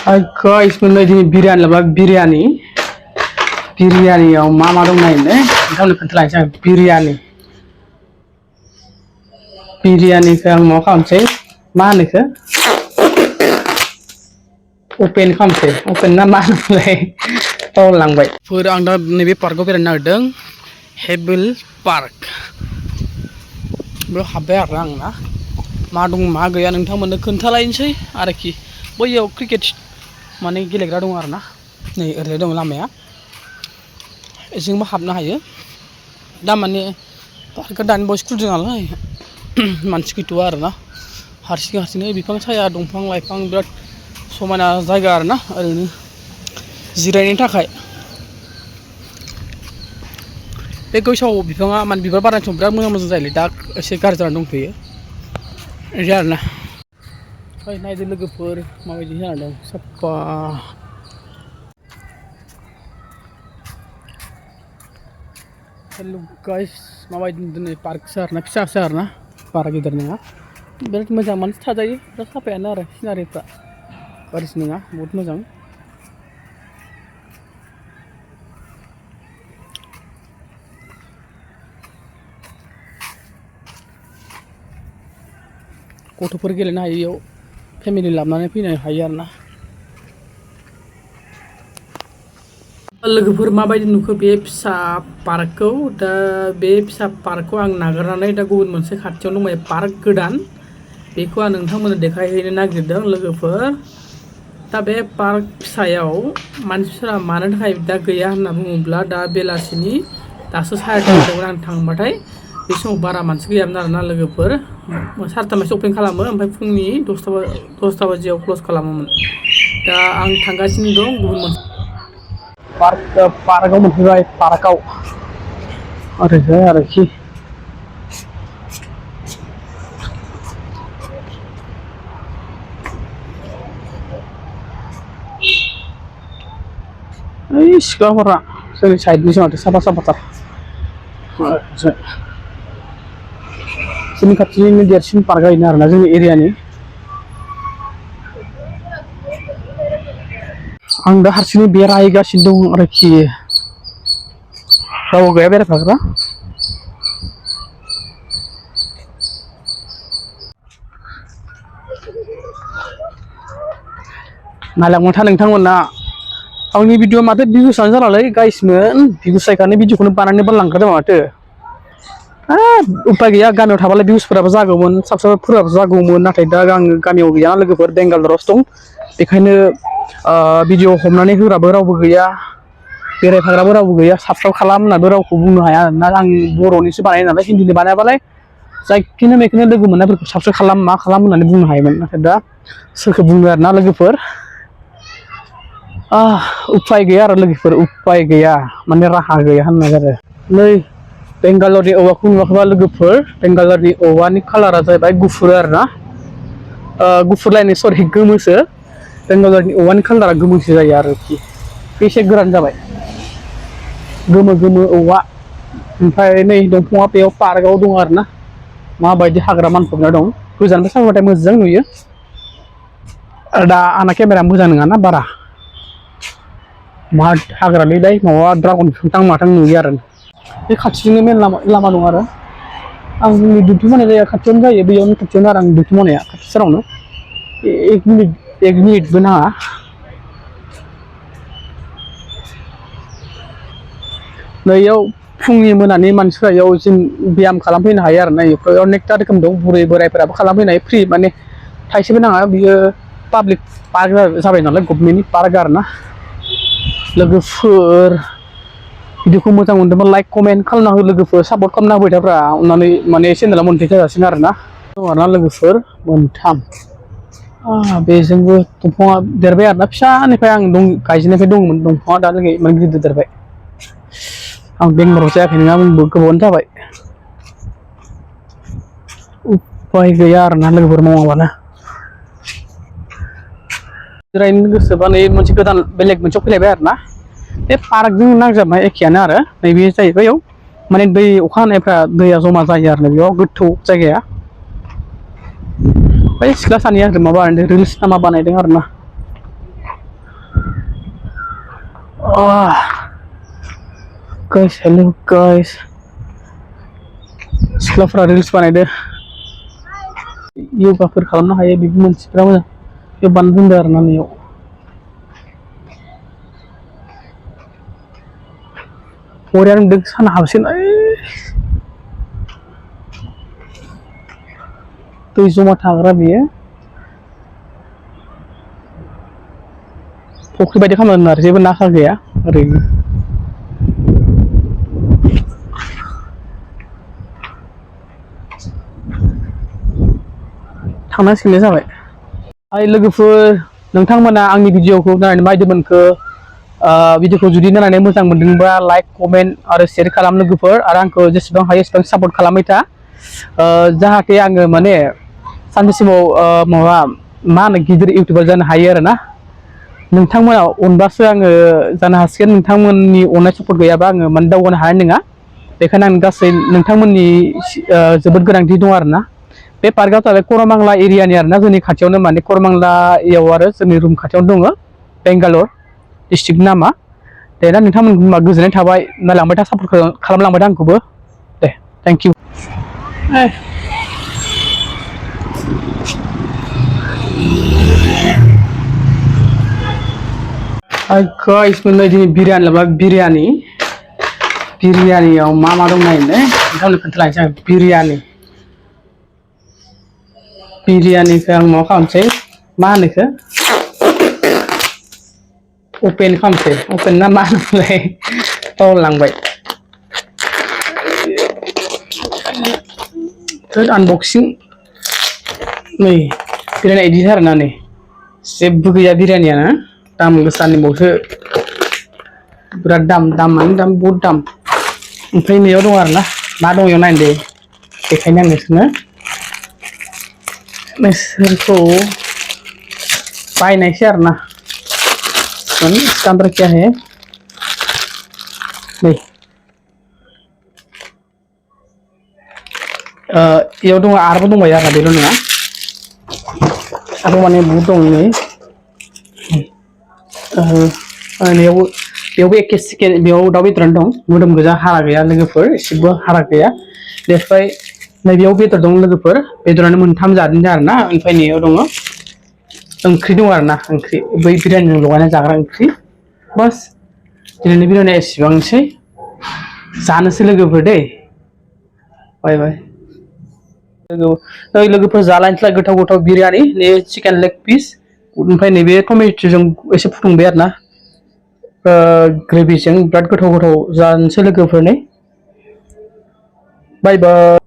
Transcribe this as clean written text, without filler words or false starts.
Hai guys, mana ini biryani lah, biryani. Biryani yang mama dong main deh. Kamu nak kental aja biryani. Biryani yang mau kamu sih, mana ke? Open kamu sih, open nama leh. Tahu lang baik. Pura anda nabi parko pera nadeng, Hebel Park. Bro habe orang na. Madung magaya neng tamu nak kental aja sih, araki. Boyo cricket. Mana गेलेग्रा दं आरो ना नै ओरै दं लामाया एजोंबो हाबनो हायो दा माने पार्कआ दानि बयस खुलिदों नालाय मानसि गैथ'आ आरो ना हारसिं बिफां साया दंफां लाइफां बिराद समायना जायगा आरो ना ओरैनो जिरायनो थाखाय बे गयसाव बिफाङा माने बिबार बारनाय समाव बिराद मोजां जायोलै दा एसे गाज्रि जानानै दंथ'यो बिदि आरो ना नायदो लोगोफोर माबायदि जाना दं साफा हेलो गाइस माबायदि दिनै पार्कसो आरोना फिसासो आरोना बारा गिदिर नङा बिराद मोजां मानसि थाजायो बिराद साफायानो आरो सिनारिफ्रा गाज्रि नङा बहुद मोजां गथ'फोर गेलेनो हायो इयाव फेमिलि लाबोनानै फैनो हायो आरो ना लोगोफोर माबायदि नुखो बे फिसा पार्कखौ दा बे फिसा पार्कखौ आं नागारनानै दा गुबुन मोनसे खाथियाव दंबाय पार्क गोदान बेखौ आं नोंथांमोननो देखायहैनो नागिरदों लोगोफोर दा बे पार्क फिसायाव मानसिफोरा मानो थाखाय दा गैया होनना बुङोब्ला दा बेलासिनि दासो सारायथा जादोंमोन आं थांबाथाय बे समाव बारा मानसि गैयामोन आरोना लोगोफोर सारिथानिफ्रायसो अपेन खालामो ओमफ्राय फुंनि 10 बाजियाव क्ल'ज खालामोमोन दा आं थांगासिनो दं गुबुन मोनसे पार्कआव मोनफैबाय पार्कआव ओरैजाय आरोखि ओइ सिख्लाफोरा जोंनि साइडनि माथो साफाथार जोंनि खाथिनि देरसिन पार्कआ बेनो आरोना जोंनि एरियानि आं दा हारसिङै बेरायगासिनो दं आरोखि रावबो गैया बेरायफाग्रा नायलांबाय नोंथांमोना आंनि भिडिअ माथो भिउसआनो जालालै गाइसमोन भिउस जायगानि भिडिअखौनो बानायनोबो लांखादों माथो उपाय गैया गामियाव थाबालाय भिउसफोराबो जागौमोन साबस्क्राइबारफोराबो जागौमोन नाथाय दा आं गामियाव गैया लोगोफोर बेंगालरावसो दं बेखायनो भिडिअ हमनानै होग्राबो रावबो गैया बेरायफाग्राबो रावबो गैया साबस्क्राइब खालाम होननाबो रावखौ बुंनो हाया आरोना आं बर'निसो बानायो नालाय हिन्दीनि बानायाबालाय जायखिनो मेखिनो लोगो मोननायफोरखौ साबस्क्राइब खालाम मा खालाम होननानै बुंनो हायोमोन नाथाय दा सोरखौ बुंनो आरोना लोगोफोर उपाय गैया आरो लोगोफोर उपाय गैया माने राहा गैया होननाय आरो नै बेंगालरनि औवाखौ नुवाखैबा लोगोफोर बेंगालरनि औवानि कालारा जाहैबाय गुफुर आरोना गुफुर लायनो सरि गोमोसो बेंगालरनि औवानि कालारा गोमोसो जायो आरोखि एसे गोरान जाबाय गोमो औवा ओमफ्राय नै दंफाङा बेयाव पार्कआव दं आरोना माबायदि हाग्रा मानफबना दं गोजाननिफ्राय सावरायबाथाय मोजां नुयो दा आंना केमेरा मोजां नङाना बारा मा हाग्रानिलाय माबा ड्रागन बिफां माथां नुयो आरो बे खाथिजोंनो मेन लामा दं आरो आंनि डिउटि मावनाय जायगा खाथियावनो जायो बेयावनो खाथियावनो आरो आं डिउटि मावनाया खाथि सेरावनो एक मिनिटबो नाङा नैयाव फुंनि मोनानि मानसिफ्रा इयाव जों ब्याम खालामफैनो हायो आरो ना बेयाव अनेकथा रोखोम दं बुरै बोरायफोराबो खालामफैनो हायो फ्रि माने थाइसेबो नाङा बियो पाब्लिक पार्क जाबाय नालाय गभर्नमेन्टनि पार्क आरो ना लोगोफोर भिडिअखौ मोजां मोनदोंबा लाइक कमेन्ट खालामना हो लोगोफोर सापर्ट खालामना होबाय थाब्रा अननानै माने चेनेला मनिटाइज जाजासिगोन आरोना दं आरोना लोगोफोर मोनथाम बेजोंबो दंफाङा देरबाय आरोना फिसानिफ्राय आं गायजेननायनिफ्राय दंमोन दंफाङा दा लोगो माने गिदिर देरबाय आं बेंगालराव जायाखै नङा आंबो गोबावानो जाबाय उपाय गैया आरोना लोगोफोर मावाबानो जिरायनो गोसोबा नै मोनसे गोदान बेलेग मोनसेयाव फैलायबाय आरोना बे पार्कजों नांजाबनाय एखेयानो आरो नैबे जाहैबाय बेयाव माने दै अखा हानायफ्रा दैया जमा जायो आरो बेयाव गोथौ जायगाया बै सिख्ला सानैया माबा रिल्स नामा बानायदों आरोना guys, hello guys. सिख्लाफोरा रिल्स बानायदो योगाफोर खालामनो हायो बेबो मोनसेफ्रा मोजां बेयाव बानायनो दोनदो आरोना नैयाव बरिया नुदों सान हाबसिन दै जमा थाग्रा बेयो फुख्रि बायदि खालामना आरो जेबो नाखा गैया ओरैनो थांनांसिगोन जाबाय हाय लोगोफोर नोंथांमोना आंनि भिडिअखौ नायनानै माबायदि मोनखो भिडिअखौ जुदि नायनानै मोजां मोनदोंबा लाइक कमेन्ट आरो शेयार खालाम लोगोफोर आरो आंखौ जेसेबां हायो एसेबां सापर्ट खालामबाय था जाहाथे आङो माने सानसेसिमाव माबा मा होनो गिदिर इउटिउबार जानो हायो आरोना नोंथांमोना अनबासो आङो जानो हासिगोन नोंथांमोननि अननाय सापर्ट गैयाबा आङो माने दावगानो हानाय नङा बेखायनो आं गासै नोंथांमोननि जोबोद गोनांथि दं आरोना बे पार्कआ जाबाय करमांला एरियानि आरोना जोंनि खाथियावनो माने करमांलायाव आरो जोंनि रुम खाथियावनो दङ बेंगालर डिस्ट्रिक्ट नामा दे दा नोंथांमोन गोजोननाय थाबाय नायलांबाय था सापर्ट खालामलांबाय था आंखौबो दे थेंक इउ guys मोनबाय दिनै बिरियानि लाबा बिरियानियाव मा दं नायनो नोंथांनो खोन्थालांसै आं बिरियानिखौ आं माबा खालामसै मा होनोखो अपेन खालामसै अपेन ना मा होनोमोनलाय बावलांबाय आनबक्सिं नै बिरियानिया इदि आरोना नै जेबो गैया बिरियानियाना दाम गोसानि बावसो बिराद दामानो दाम बहुद दाम ओमफ्राय नैयाव दं आरोना मा दं इयाव नायनो दे देखायनो आं नोंसोरखौ बायनायसै आरोना इसका अंदर क्या है नै इयाव दङ आरोबाव दंबायो आरोना बेल' नङा आरो माने बहुद दं नै बेयावबो एखे चिकेन बेयाव दाउ बेदरानो दं मोदोम गोजा हारा गैया लोगोफोर एसेबो हारा गैया बेनिफ्राय नैबेयाव बेदर दं लोगोफोर बेदरानो मोनथाम जादनि आरोना ओमफ्राय नैयाव दङ ओंख्रि दं आरोना ओंख्रि बै बिरियानिजों लगायना जाग्रा ओंख्रि बास दिनैनि बिरियानिया एसेबांसै जानोसै लोगोफोर दै बाय बाय लोगोफोर जालायनोसैलाय गोथाव बिरियानि नै चिकेन लेग पिस ओमफ्राय नैबे टमेट'जों एसे फुदुंबाय आरोना ग्रेभिजों बिराद गोथाव जानोसै लोगोफोर नै बाय बाय